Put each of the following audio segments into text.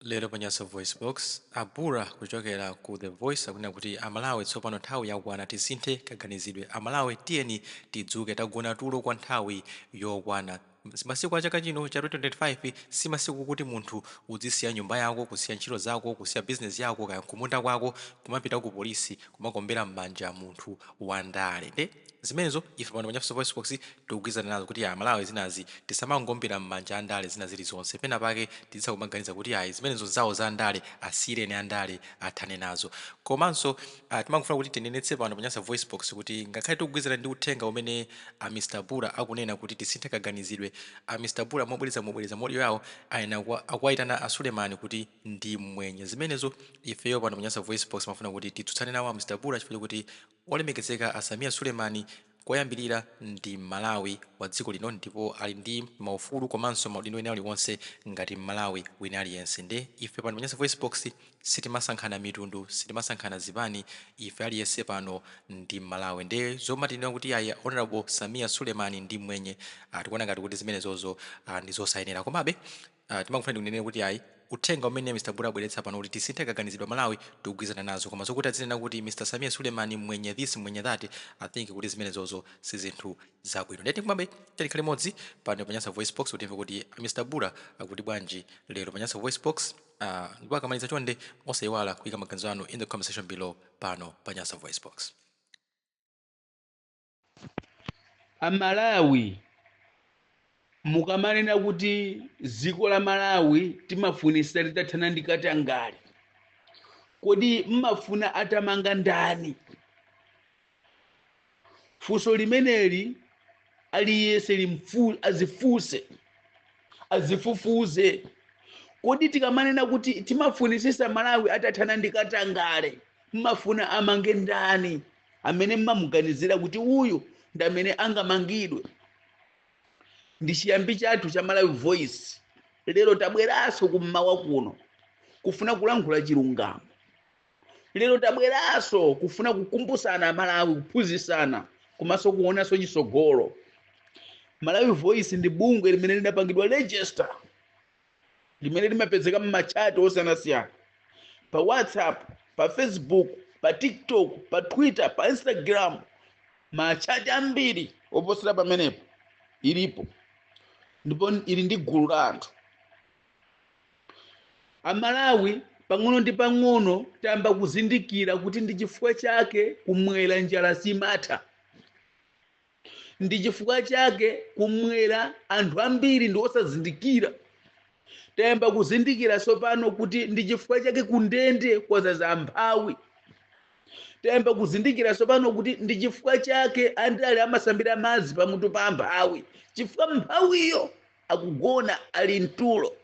Lero pa Nyasa VoiceBox, a Bura kuchokera ku The Voice akunena kuti Amalawi tsopano nthawi yakwana tisinthe kaganizidwe. Amalawi tiyeni tidzuke, tagona tulo kwa nthawi yokwana. Masiku a chaka chino cha 2025 si masiku kuti munthu udzisiya nyumba yako, kusiya ntchito zako, kusiya business yako kaya kumunda kwako kumapita ku polisi kumakombera m'manja munthu wandale. Nde zimenezo ife pano pa Nyasa VoiceBox tikugwirizana nazo kuti Amalawi zinazi tisamangombera m'manja andale zina zilizonse. Pena pake tizitha kumaganiza kuti ayi, zimenezo zawo za andale, asiyireni andale athane nazo. Komanso timangofuna kuti tinenetse pano pa Nyasa VoiceBox kuti ngakhale tikugwirizana ndi uthenga umene a Mr Bura akunena kuti tisinthe kaganizidwe, a Mr Bura mobwerezamobwereza mu audio yawo anena akuwayitana a Sulemani kuti ndi mmwenye. Zimenezo ifeyo pano pa Nyasa VoiceBox timafuna kuti titsutsane nawo a Mr Bura chifukwa chokuti Olemekezeka a Sameer Suleman koyambilira ndi m'Malawi wa dziko lino ndipo ali ndi maufulu komanso maudindo ena aliwonse ngati m'Malawi wina aliyense nde ife pano pa Nyasa VoiceBox sitimasankhana mitundu, sitimasankhana zipani, ife aliyense pano ndi m'Malawi nde zomatinena kuti ayi Honourable Sameer Suleman ndi mmwenye tikuona ngati kuti zimenezozo ndi zosayenera komabe Timangofuna tikunenere kuti ayi, uthenga umene Mr Bura abweretsa pano kuti tisinthe kaganizidwe Amalawi tikugwirizana nazo koma zokuti adzinena kuti Mr Sameer Suleman mmwenye this mmwenye that I think kuti zimenezozo sizinthu zabwino. Ndiye komabe tikhale limodzi pano pa Nyasa VoiceBox kuti timve kuti a Mr Bura akuti bwanji lero pa Nyasa VoiceBox. Ndipo akamaliza chonde osaiwala kuika maganizo anu in the comment section below pano pa Nyasa VoiceBox. Amalawi, mukamanena kuti dziko la Malawi timafunisa litathana ndi katangale, kodi mmafuna atamanga ndani? Funso limeneli aliyense azifunse, azifufuze. Kodi tikamanena kuti timafunisisa Malawi atathana ndi katangale, mmafuna amange ndani amene mmamuganizira kuti uyu ndi amene angamangidwe? Ndi chiyambi chathu cha Malawi Voice. Lero tabweranso kummawa kuno kufuna kulankhula chilungamo. Lero tabweranso kufuna kukumbusana Amalawi, kuphunzitsana komanso kuonanso chisogolo. Malawi Voice ndi bungwe limene linapangidwa register, limene limapezeka m'matchati osiyanasiyana, pa WhatsApp, pa Facebook, pa TikTok, pa Twitter, pa Instagram, matchati ambiri oposera pamenepo ilipo, ndipo ili ndi gulu la anthu. Amalawi pang'ono ndi pang'ono tayamba kuzindikira kuti ndi chifukwa chake kumwera njala simatha, ndi chifukwa chake kumwera anthu ambiri ndi osazindikira. Tayamba kuzindikira tsopano kuti ndi chifukwa chake kundende kwazaza amphawi. Tayamba kuzindikira tsopano kuti ndi chifukwa chake andale amasambira madzi pamutu pa amphawi, chifukwa mphawiyo akugona ali mtulo.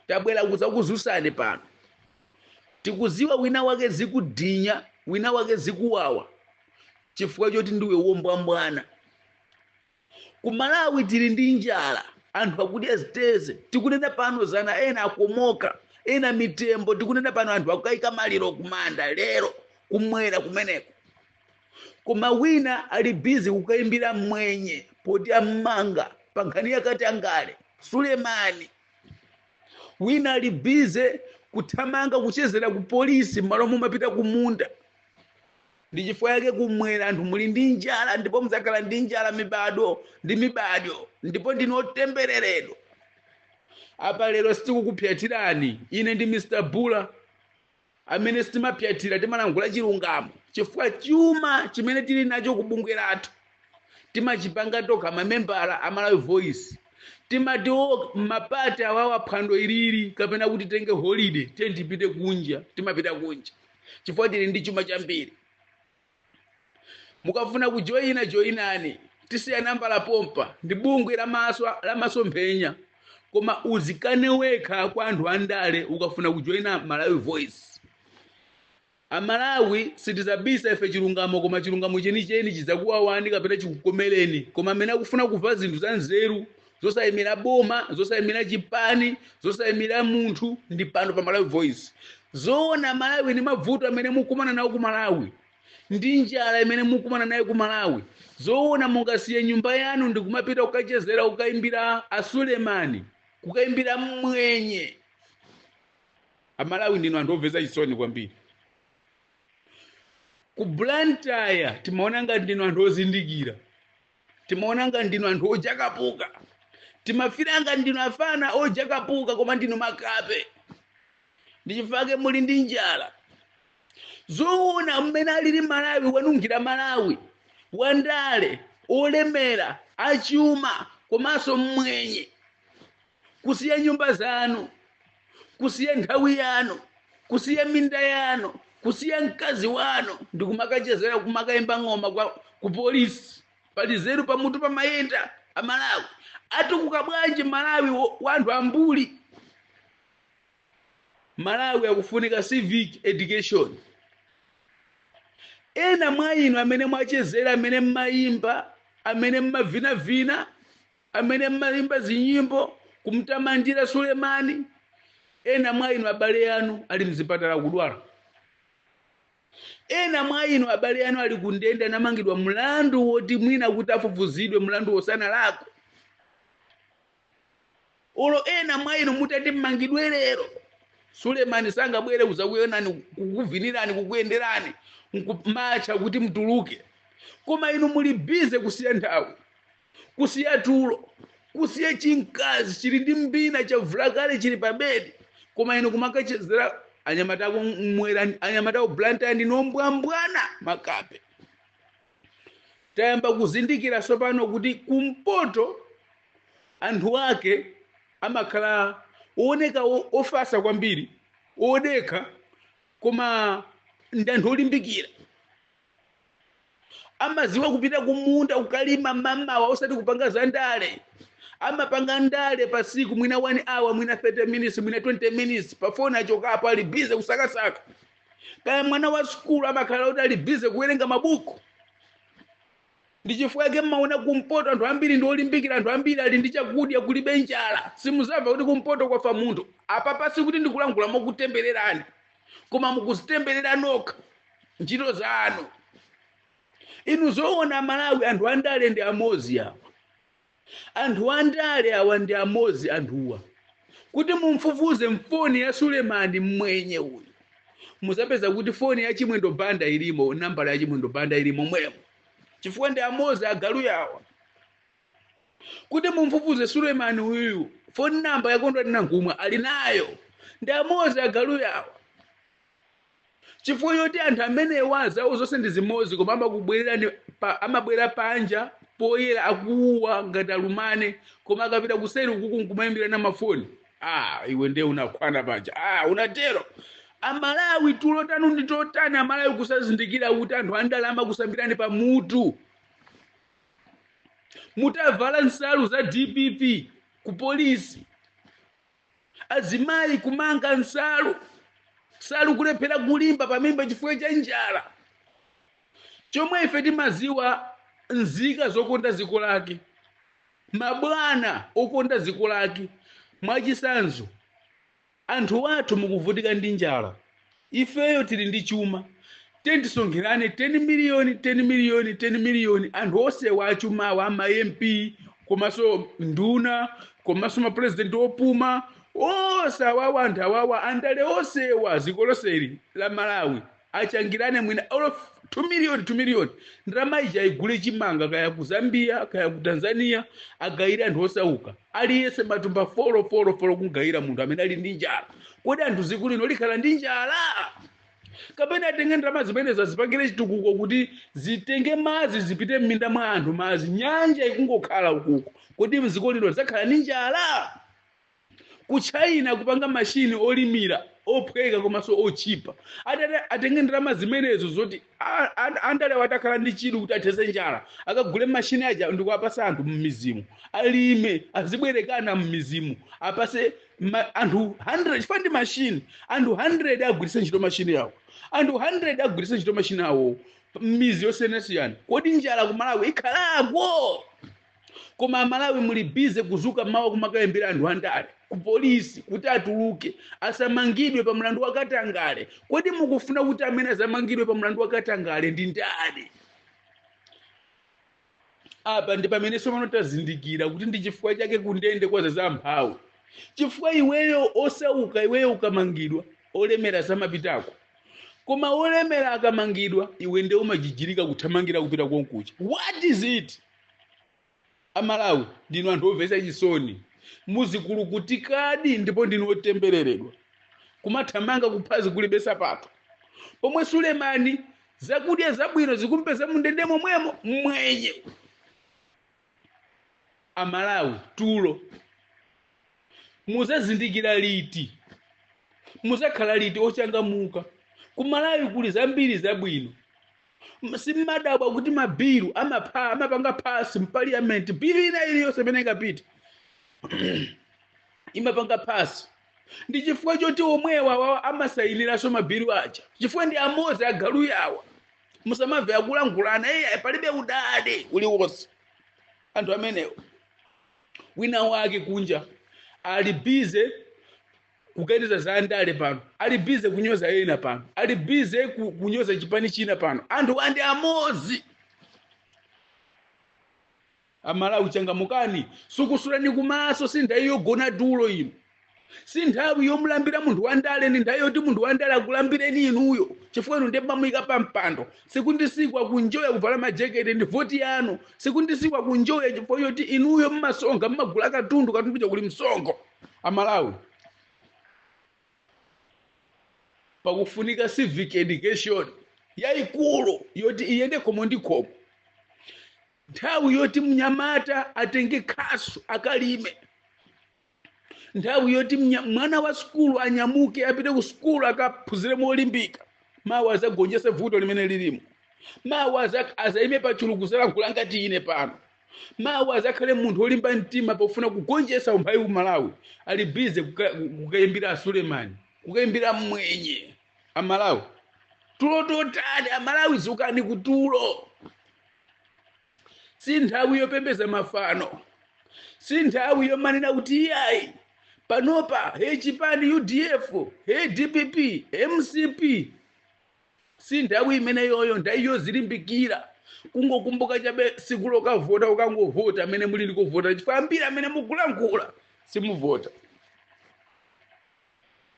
Tabwera kudzakuzusani pano. Tikuziwa wina wake zikudinya, wina wake zikuwawa chifukwa choti ndiwe wombwambwana. Ku Malawi tili ndi njala, anthu akudya ziteze. Tikunena pano zana ena akomoka, ena mitembo. Tikunena pano anthu akukayika maliro kumanda lero kumwera kumeneko. Koma wina ali busy kukayimbira mwenye poti ammanga pa nkhani ya katangale, Sulemani. Wina ali busy kuthamanga kuchezera ku polisi m'malo momapita kumunda. Ndi chifukwa yake kumwera anthu muli ndi njala, ndipo mudzakhala ndi njala mibado ndi mibado, ndipo ndinu otembereredwa. Apa lero sitikukupyatirani. Ine ndi Mr Bura amene sitimapyatira, timalankhula chilungamo, chifukwa chuma chimene tili nacho ku bungwe lathu timachipanga tokha mamembala a Malawi Voice. Timati o mapati awawa phwando ilili kapena kuti tenge holiday, tiye tipite kunja, timapita kunja chifukwa tili ndi chuma chambiri. Mukafuna kujoyina, joyinani, tisiya nambala pompa. Ndi bungwe la masomphenya, koma uzikane wekha kwa anthu andale ukafuna kujoyina Malawi Voice. Amalawi sitizabisa ife chilungamo, koma chilungamo chenicheni chidzakuwawani kapena chikukomereni. Koma amene akufuna kumva zinthu za nzeru zosayimira boma, zosayimira chipani, zosayimira munthu, ndi pano pa Malawi Voice. Zoona Malawi ndi mavuto amene mukumana nawo ku Malawi, ndi njala imene mukumana nayo ku Malawi, zoona mungasiye nyumba yanu ndi kumapita kukachezera, kukayimbira a Sulemani, kukayimbira mmwenye? Amalawi ndinu anthu omvetsa chisoni kwambiri. Ku Blantyre timaona ngati ndinu anthu ozindikira, timaona ngati ndinu anthu ojakapuka, timafira ngati ndinu afana ojakapuka, koma ndinu makape. Ndi chifukwa muli ndi njala. Zoona mmene alili Malawi, wanunkhira Malawi wandale, olemera, achuma, komanso mmwenye, kusiya nyumba zanu, kusiya nthawi yanu, kusiya minda yanu, kusiya mkazi wanu, ndi kumakachezera, kumakayimba ng'oma ku polisi. Pali zeru pamutu pamayenda? Amalawi atukuka bwanji? Malawi wanthu ambuli. Malawi akufunika civic education. Ena mwa inu amene mwachezera, amene mmayimba, amene mmavinavina, amene mmayimba zinyimbo kumtamandira Sulemani, ena mwa inu abale anu ali mzipatala kudwala. Ena mwa inu abale anu ali kundende, anamangidwa mlandu woti mwina kuti afufuzidwe, mlandu wosanalakwe. Olo ena mwa inu mutati mmangidwe lero, Sulemani sangabwere kuzakuyonani, kukuvinirani, kukuyenderani nkumatcha kuti mtuluke. Koma inu muli busy kusiya nthawi, kusiya tulo, kusiya chinkazi chili ndi mbina, chavula kale, chili pa bedi, koma inu kumakachezera anyamata akumwera, anyamata aku Blantyre. Ndinombwambwana, makape. Tayamba kuzindikira tsopano kuti kumpoto anthu ake amakhala ooneka ofasa kwambiri, odekha, koma ndi anthu olimbikira. Amaziwa kupita kumunda kukalima mamawa, osati kupanga za ndale. Amapanga ndale pasiku mwina 1 hour, mwina 30 minutes, mwina 20 minutes. Pafoni achokapo, ali busy kusakasaka. Kaya mwana wa sukulu, amakhala kuti ali busy kuwerenga mabuku. Ndi chifukwa chake mmaona kumpoto anthu ambiri ndi olimbikira, anthu ambiri ali ndi chakudya, kulibe njala. Simuzamva kuti kumpoto kwafa munthu. Apa pasi kuti ndikulankhula mokutembererani, koma mukuzitemberera nokha ntchito zanu. Inu zoona, Malawi, anthu andale ndi amozi awa. Anthu andale awa ndi amozi anthuwa. Kuti mumfufuze mfoni ya Sulemani mmwenye uyu, muzapeza kuti foni ya Chimwendo Banda ilimo, nambala ya Chimwendo Banda ilimo mwemo, chifukwa ndi amozi agalu yawa. Kuti mumfufuze Sulemani uyuyu, foni namba ya Kondwani Nankhumwa ali nayo. Ndi amozi agalu yawa, chifukwa choti anthu amenewa zawo zonse ndi zimodzi, koma amakubwererani amabwera panja poyera akuwa ngati alumane, koma akapita kuseri ukuku nkumayimbirana mafoni. Ah, iwe ndiye unakwana panja. Ah, unatero. Amalawi, tulo tanu ndi totani? Amalawi, kusazindikira kuti anthu andalama kusambirani pamutu, mutavala nsalu za DPP ku polisi, azimayi kumanga nsalu, nsalu kulephera kulimba pamimba chifukwa cha njala. Chomwe ife timaziwa, nzika zokonda dziko lake, mabwana okonda dziko lake, mwachisanzo, anthu athu mukuvutika ndi njala, ifeyo tili ndi chuma, tisonkhерane 10 miliyoni, 10 miliyoni, 10 miliyoni, anthu onsewa achumawa, ama MP, komanso nduna, komanso mapurezidenti opuma onse awawa, anthu awawa andale onsewa, dziko lonseli la Malawi achangirane mwina olo 2 miliyoni, 2 miliyoni, ndalama ija igule chimanga, kaya ku Zambia, kaya ku Tanzania, agayire anthu osauka, aliyense matumba four four four, kugayira munthu amene ali ndi njala. Kodi anthu dziko lino likhala ndi njala? Kapena atenge ndalama zimenezo azipangire chitukuko, kuti zitenge madzi zipite m'minda mwa anthu, madzi nyanja ikungokhala ukuko. Kodi dziko lino lidzakhala ndi njala? Ku China kupanga mashini olimira ophweka komanso ochipa. Atati atenge ndalama zimenezo, zoti andale atakhala ndi chidwi kuti athetse njala, akagule mashini aja ndikuwapasa anthu m'mizimu alime, azibwerekana m'mizimu, apase anthu 100, chifukwa ndi mashini, anthu 100 agwiritse ntchito mashini yawo, anthu 100 agwiritse ntchito mashini awo m'mizi yosiyanasiyana. Kodi njala ku Malawi ikhalako? Koma Amalawi muli busy kuzuka mawa kumakayembera anthu andale ku polisi kuti atuluke, asamangidwe pa mlandu wa katangale. Kodi mukufuna kuti amene azamangidwe pa mlandu wa katangale ndi ndani? Apa ndi pamene tsopano tazindikira kuti ndi chifukwa chake kundende kwa za amphawi, chifukwa iweyo osauka, iweyo ukamangidwa Olemera samapitako, koma olemera akamangidwa, iwe ndiye umajijirika kuthamangira kupita konkuja. What is it? Amalawi, ndinu anthu omvetsa chisoni, muzikulukutikadi, ndipo ndinu otembereredwa. Kumathamanga kuphazi kulibe sapato, pomwe Sulemani zakudya zabwino zikumpeza mundende momwemo mwenye. Amalawi, tulo. Muzazindikira liti? Muzakhala liti ochangamuka? Kumalawi kuli zambiri zabwino. Simmadabwa kuti mabilu amapha amapanga pass m'parliament? Bilu ina iliyonse imene ingapita imapanga pass. Ndi chifukwa choti omwewa wawa amasayiniranso mabilu aja, chifukwa ndi amodzi agalu awa. Musamamve akulankhulana, iye palibe udani uliwonse. Anthu amenewo, wina wake kunja ali busy kuganiza za ndale pano, ali busy kunyoza ena pano, ali busy kunyoza chipani china pano. Anthu andi amodzi. Amalawi, changamukani, sukusulani kumaso. Si nthawi yogona tulo ino, si nthawi yomulambira munthu wandale. Ndi nthawi yoti munthu wandale akulambireni inuyo, chifukwa inu ndiye mumamuyika pa mpando. Siku ndi siku akunjoya kuvala majeketi ndi voti yanu. Siku ndi siku akunjoya chifukwa choti inuyo mmasonkha, mmagula katundu, katundu chakuli msonkho. Amalawi, pakufunika civic education yayikulu yoti iyende khomo ndi khomo. Nthawi yoti mnyamata atenge khasu akalime, nthawi yoti mwana wa sukulu anyamuke apite ku sukulu akaphunzire molimbika, mawu azagonjese vuto limene lilimo, mawu azayime pachulu kuzalankhula ngati ine pano, mawu azakhale munthu wolimba mtima pofuna kugonjetsa umphawi ku Malawi. Ali busy kukayimbira Sulemani, kukayimbira mwenye. Amalawi, tulo totani? Amalawi, zukani kutulo. Si nthawi yopembeza mafano, si nthawi yomanena kuti iyayi, panopa he chipani UDF, he DPP, MCP. Si nthawi imeneyoyo. Nthawi yozilimbikira, kungokumbuka chabe siku lokavota, ukangovota amene muli ndi kuvota, chifukwa ambiri amene mukulankhula simuvota.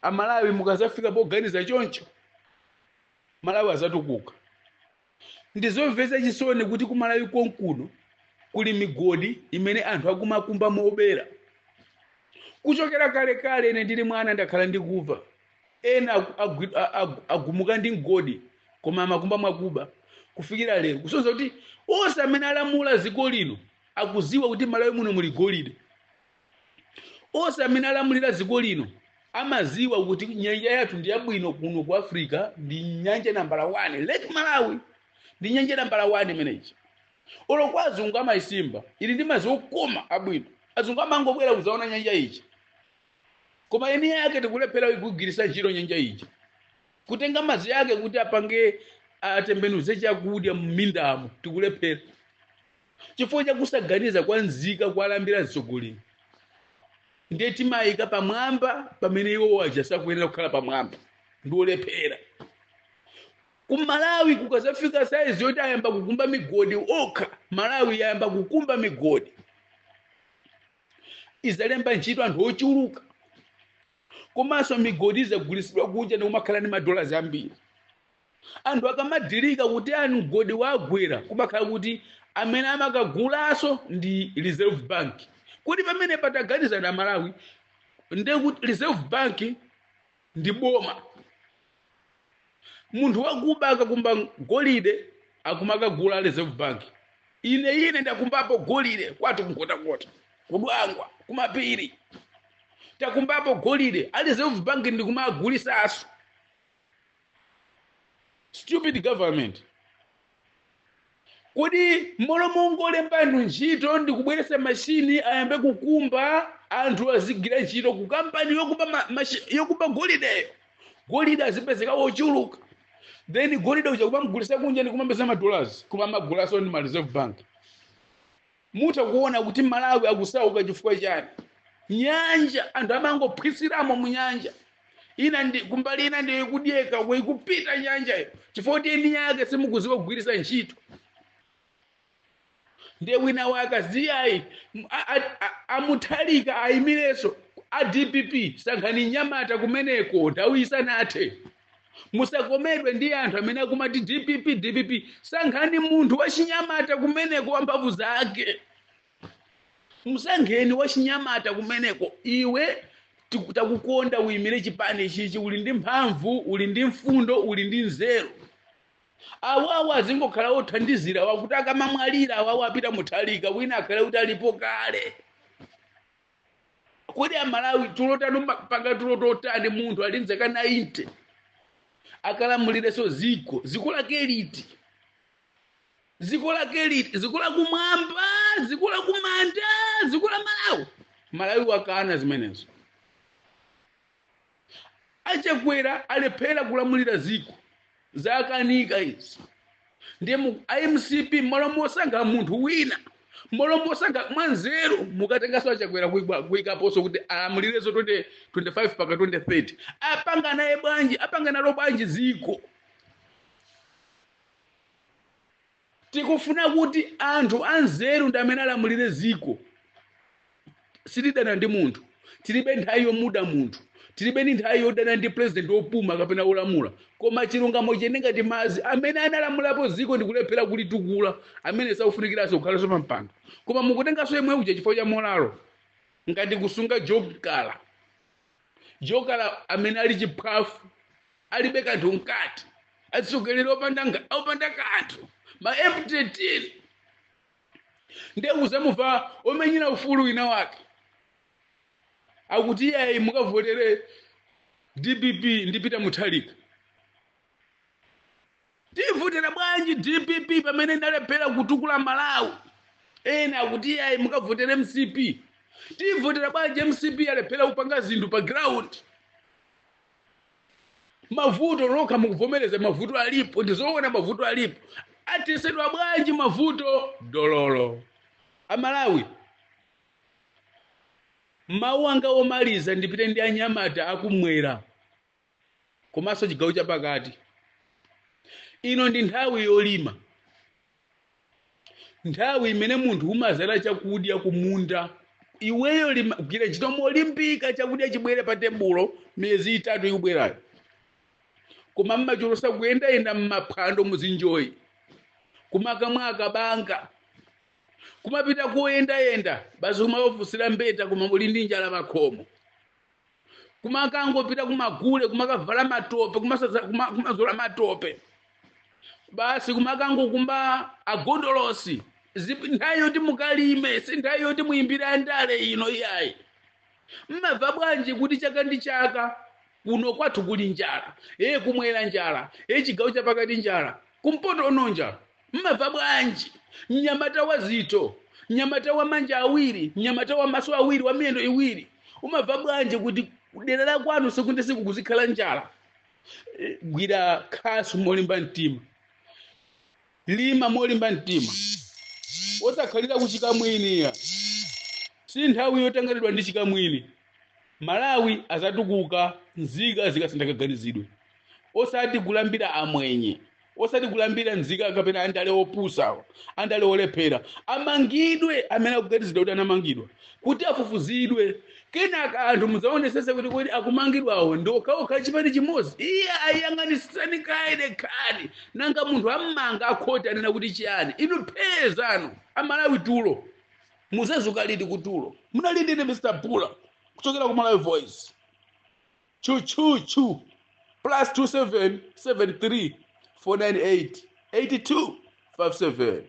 Amalawi, mukazafika poganiza choncho, Malawi azatukuka. Ndizomvetsa chisoni kuti kumalawi konkuno kuli migodi imene anthu akumakumba mobera kuchokera kalekale. Ine ndili mwana ndakhala ndikuva ena agumuka ndi mgodi, koma amakumba mwakuba kufikira lero. Kusonyeza kuti onse amene alamula dziko lino akuziwa kuti Malawi muno muli golide. Onse amene alamulira dziko lino amaziwa kuti nyanja yathu ndi yabwino kuno ku Africa, ndi nyanja nambala 1. Lake Malawi ndi nyanja nambala 1 imeneyi. Olo kwa azungu amayisimba, ili ndi madzi okoma abwino. Azungu amangobwera kuzaona nyanja iji, koma eni yake tikulephera kugwiritsa ntchito nyanja iji, kutenga madzi yake kuti apange, atembenuze chakudya m'mindamo. Tikulephera chifukwa chakusaganiza kwa nzika, kwalambira mtsogoleri. Ndiye timayika pamwamba pamene iwo waja sakuyenera kukhala pamwamba, ndi olephera. Ku Malawi kukazafika saizi yoti ayamba kukumba migodi okha, Malawi yayamba kukumba migodi, izalemba ntchito anthu ochuluka, komanso migodi izagulitsidwa kunja ndikumakhala ndi madollars ambiri. Anthu akamadirika kuti ani mgodi wagwera, kumakhala kuti amene amakagulaso ndi Reserve Bank. Kuti pamene pataganizana Malawi, ndiye kuti Reserve Bank ndi boma. Munthu wakuba akakumba golide, akumakagula Reserve Bank. Ine ndakumbapo golide kwathu Kunkhotakota, kudwangwa, kumapiri takumbapo golide, a Reserve Bank ndikumagulisaso. Stupid government. Kodi mmalo mongolemba anthu ntchito ndikubweretsa mashini ayambe kukumba, anthu azigwira ntchito ku kampani yokumba, yokumba golideyo, golide azipezeka wochuluka, then golide uja kumamugulisa kunja ndikumapeza madollars, koma amagulaso ndi ma Reserve Bank. Mutha kuona kuti Malawi akusauka chifukwa chani. Nyanja, anthu amangophwisiramo mu nyanja. Ina ndi kumbali ina ndi ikudyeka, ikupita nyanjayo, chifukwa kuti eni yake simukuziwa kugwiritsa ntchito. Ndiye wina wake aziyayi, amuthalika ayimirenso. A DPP, sankhani nyamata kumeneko nthawi isanathe. Musakomedwe ndi anthu amene akumati DPP, DPP. Sankhani munthu wachinyamata kumeneko wamphamvu zake. Musankheni wachinyamata kumeneko. Iwe takukonda, uyimire chipani chichi, uli ndi mphamvu, uli ndi mfundo, uli ndi nzeru. Awawo azingokhala othandizira, wakuti akamamwalira awawo apita Mutharika, wina akhale kuti alipo kale. Kodi Amalawi, tulo tanu panga tulo totani? Munthu ali nzaka 90 akalamulirenso ziko? Ziko lake liti? Ziko lake liti? Ziko la kumwamba, ziko la kumanda, ziko la Malawi? Malawi wakana zimenezo. Achakwera alephera kulamulira ziko, zakanika izi. Ndiye MCP, malo mosankha munthu wina, malo mosankha mwanzeru, mukatenganso Achakwera kuyikaponso kuti alamulirenso 2025 paka 2030. Apanga naye bwanji? Apanga nalo bwanji ziko? Tikufuna kuti anthu anzeru ndi amene alamulire ziko. Sitidana ndi munthu, tilibe nthawi yomuda munthu, tilibe ndi nthawi yodana ndi president wopuma kapena wolamula, koma chilungamo chene ngati mazi. Amene analamulapo ziko ndikulephera kulitukula, amene saufunikiranso kukhalanso pa mpando. Koma mukutenganso yemwe uja chifukwa cha moralo, ngati kusunga jokala, jokala amene ali chiphwafu, alibe kanthu mkati, atsogoleri opanda kanthu, ma empty tin. Ndiye uzamuva omenyera ufulu wina wake akuti, "Iyayi, mukavotere DPP ndipita Mutharika." Tivotera bwanji DPP pamene ndalephera kutukula Malawi? Ena akuti, "Iyayi, mukavotere MCP." Tivotera bwanji MCP alephera kupanga zinthu pa ground? Mavuto lokha mukuvomereza, mavuto alipo, ndizoona, mavuto alipo. Atesedwa bwanji mavuto? Dololo. Amalawi, mawu anga omaliza, ndipite ndi anyamata akumwera komanso chigawo chapakati. Ino ndi nthawi yolima, nthawi imene munthu umazala chakudya kumunda. Iweyo lima, gwira ntchito molimbika, chakudya chibwere pa tebulo miyezi 3 ikubwerayo. Koma mmachulusa kuyendayenda mmaphwando, muzinjoyi, kumakamwa akabanga, kumapita koyendayenda basi, kumawafusira mbeta, koma muli ndi njala pakhomo, kumakangopita kumagule, kumakavala matope, kumazola matope basi, kumakangokumba agondolosi. Nthawi yoti mukalime, si nthawi yoti muyimbire andale ino, iyayi. Mmamva bwanji kuti chaka ndi chaka kuno kwathu kuli njala? E, kumwera njala, e, chigawo chapakati njala, kumpoto ono njala. Mmamva bwanji? Mnyamata wa zito, mnyamata wa manja awiri, mnyamata wa maso awiri, wa miyendo iwiri, umamva bwanji kuti dera la kwanu siku ndi siku kuzikhala njala? Gwira khasu molimba mtima, lima molimba mtima, osakhalira kuchikamwiniya. Si nthawi yotanganidwa ndi chikamwini. Malawi azatukuka nzika zikasintha kaganizidwe, osati kulambira amwenye, osati kulambira nzika kapena andale opusa, andale olephera. Amangidwe amene akuganizidwa kuti anamangidwa, kuti afufuzidwe. Kenaka anthu mudzaonesese kuti kodi akumangidwawo ndi okhaokha chipani chimodzi? Iye ayang'anisisani kaye khani. Nanga munthu ammanga, akhoti anena kuti chiyani? Inu phezano Amalawi, tulo muzazuka liti kutulo? Munali ndine Mr Pula kuchokera ku Malawi Voice. Chu chu chu. +27 73 498 82 57.